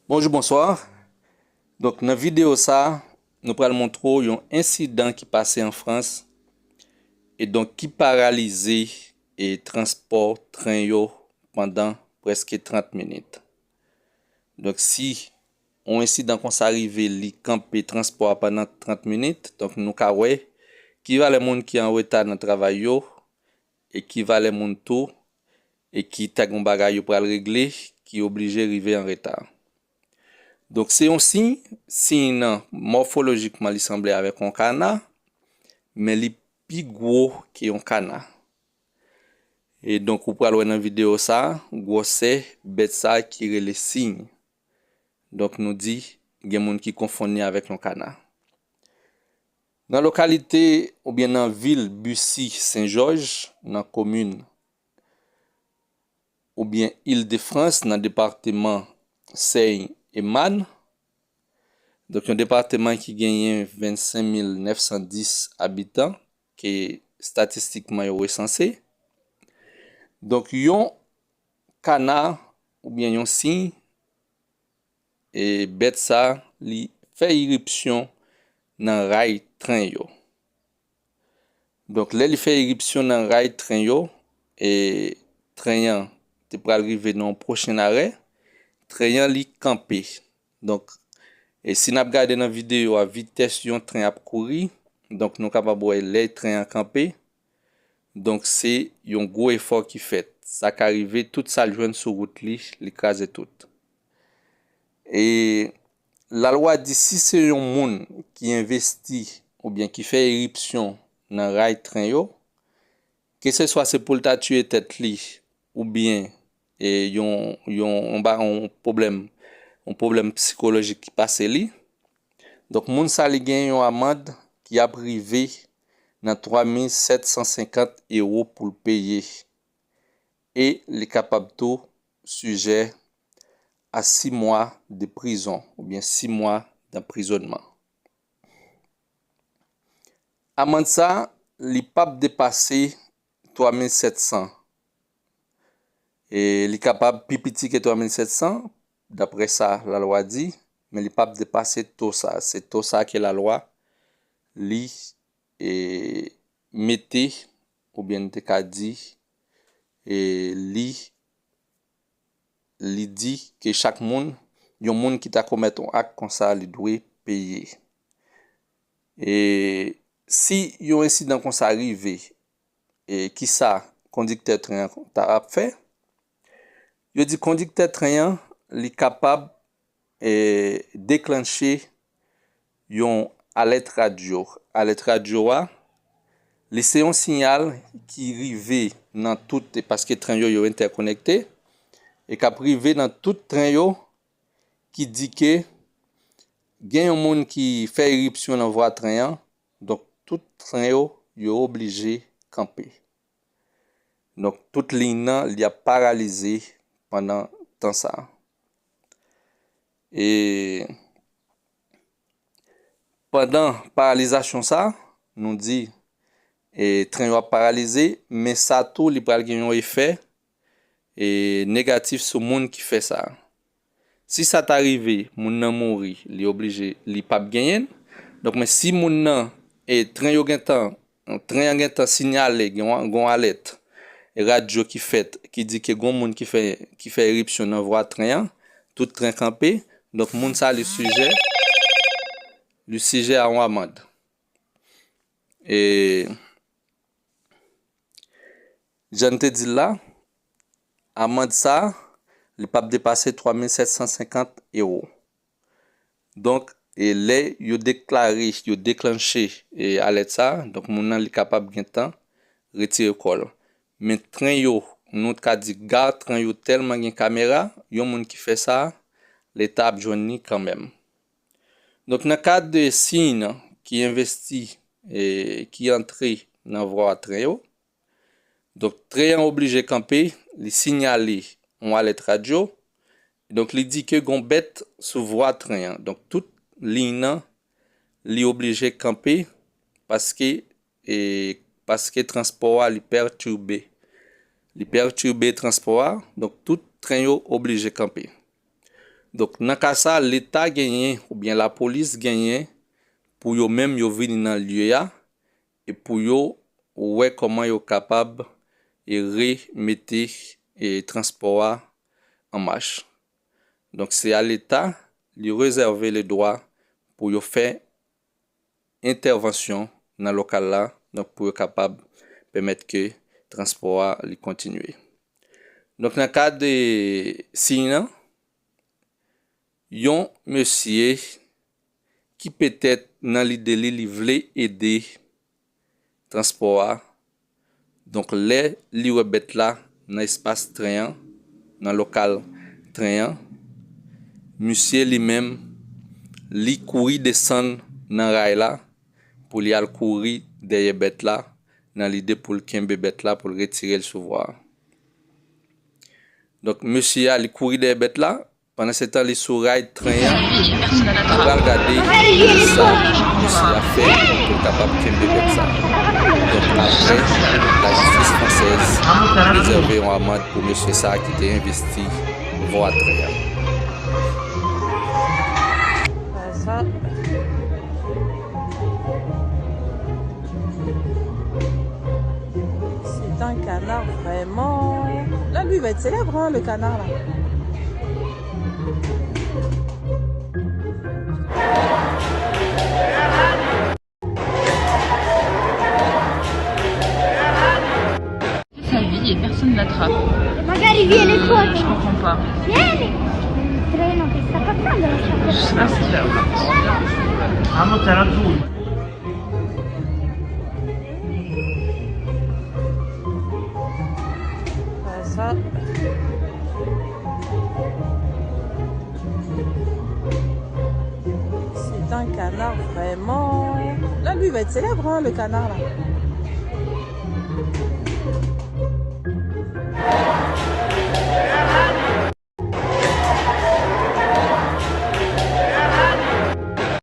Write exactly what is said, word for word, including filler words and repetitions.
Bonjou, bonswa. Donk, nan videyo sa, nou pral montre w yon ensidan ki pase an Frans, e donk ki paralize e transpò tren yo pandan prèske trant minit. Donk, si yon ensidan konsa rive, li kanpe transpò a pandan trant minit, donk nou ka wè ki valè moun ki an reta nan travay yo, e ki valè moun tou, e ki ta gon bagay yo pral regle, ki oblije rive an reta. Donk, se yon siy, siy nan mòfolojikman li sanble avèk yon kana, men li pi gwo ke yon kana. E donk, ou pral wè nan videyo sa, gwosè bèt sa ki rele siy. Donk, nou di, gen moun ki konfonn li avèk yon kana. Nan lokalite oubyen nan vil Bussy Sen Jòj, nan komin oubyen Île-de-France, nan depatman Seine-et-Marne, donk yon depatman ki genyen vennsenk mil nèf san dis abitan, ke estatistikman yo resanse. Donk, yon kana oubyen yon siy, e bèt sa, li fè iripsyon nan ray tren yo. Donk, lè li fè iripsyon nan ray tren yo, e tren an te pral rive nan yon pwochen arè, tren an li kanpe. Donk, e si n ap gade nan videyo a, vitès yon tren ap kouri, donk nou kapab wè lè tren an kanpe, donk se yon gwo efò ki fèt. Sa ka rive, tout sa l jwenn sou wout li, li kraze tout. E lalwa di si se yon moun ki envesti oubyen ki fè iripsyon nan ray tren yo, keseswa se pou l ta tiye tèt li oubyen e yon, yon, yon ba-, yon pwoblèm, yon pwoblèm sikolojik ki pase li. Donk, moun sa li gen yon amann ki ap rive nan twa mil sèt san senkant ewo pou l peye. E li kapab tou sijè a sis mwa de prizon oubyen sis mwa d'anprizònman. Amann sa, li p ap depase twa mil sèt san. E li kapab pi piti ke twa mil sèt san, daprè sa lalwa di, men li p ap depase to sa. Se to sa ke lalwa li, e, mete, oubyen n te ka di, e, li, li di ke chak moun, yon moun ki ta komèt yon ak konsa, li dwe peye. E si yon ensidan konsa rive, e kisa kondiktè tren an ta ap fè? Yo di kondiktè tren an, li kapab, e, deklanche yon alèt radyo. Alèt radyo a, li se yon siyal ki rive nan tout, paske tren yo, yo entèkonekte, e k ap rive nan tout tren yo, ki di ke gen yon moun ki fè iripsyon nan vwa tren an, donk tout tren yo, yo oblije kanpe. Donk, tout liy nan, li ap paralize pandan tan sa. E pandan paralizasyon sa, nou di, e, tren yo ap paralize, men sa tou, li pral gen yon efè, e, negatif sou moun ki fè sa. Si sa ta rive, moun nan mouri, li oblije, li p ap genyen l. Donk, men si moun nan, e, tren yo gentan, tren an gentan siyale, gen yon, gen yon alèt radyo ki fèt, ki di ke gen yon moun ki fè, ki fè iripsyon nan vwa tren an, tout tren kanpe, donk moun sa li sijè, li sijè a yon amann. E, jan n te di l la, amann sa, li p ap depase twa mil sèt san senkant ewo. Donk, e lè yo deklare, yo deklanche, e alèt sa, donk moun nan li kapab gentan retire kò l. Men tren yo, nou ka di gar tren yo tèlman gen kamera, yon moun ki fè sa, Leta ap jwenn li kanmenm. Donk, nan ka de siy nan ki envesti, e ki antre nan vwa tren yo, donk, tren an oblije kanpe, li siyale yon alèt radyo. Donk, li di ke gon bèt sou vwa tren an. Donk, tout liy nan, li oblije kanpe paske, e, paske transpò a, li pètibe. Li pètibe transpò a, donk, tout tren yo oblije kanpe. Donk, nan ka sa, Leta genyen oubyen lapolis genyen pou yo menm yo vini nan lye a e pou yo wè kòman yo kapab e remete e transpò a an mach. Donk, se a Leta li rezève le dwa pou yo fè entèvansyon nan lokal la, donk, pou yo kapab pèmèt ke transpò a li kontinye. Donk, nan kad siy nan, yon mesye ki petèt nan lide li, li vle ede transpò a. Donk, lè li wè bèt la nan espas tren an, nan lokal tren an, misye li menm, li kouri desann nan ray la pou li al kouri dèyè bèt la, nan lide pou l kenbe bèt la, pou l retire l sou vwa a. Donk, mesye a, li kouri dèyè bèt la, pandan se tan li sou ray tren an, nou pral gade kisa mesye a fè pou l kapab kenbe bèt sa. Donk, apre, lajistis fransèz rezève yon amann pou mesye sa ki te envesti vwa tren an. C'est un canard vraiment. La, lui, il va être célèbre, hein, le canard, là. Sa vi e pèsonn n atrap. Magari viene fuori. Je comprends pas. Vieni. Il treno che sta passando, lascia perdere. Ah, sì, certo. Amo, c'era giù. C'est un canard vraiment. Là, lui, il va être célèbre, hein, le canard, là.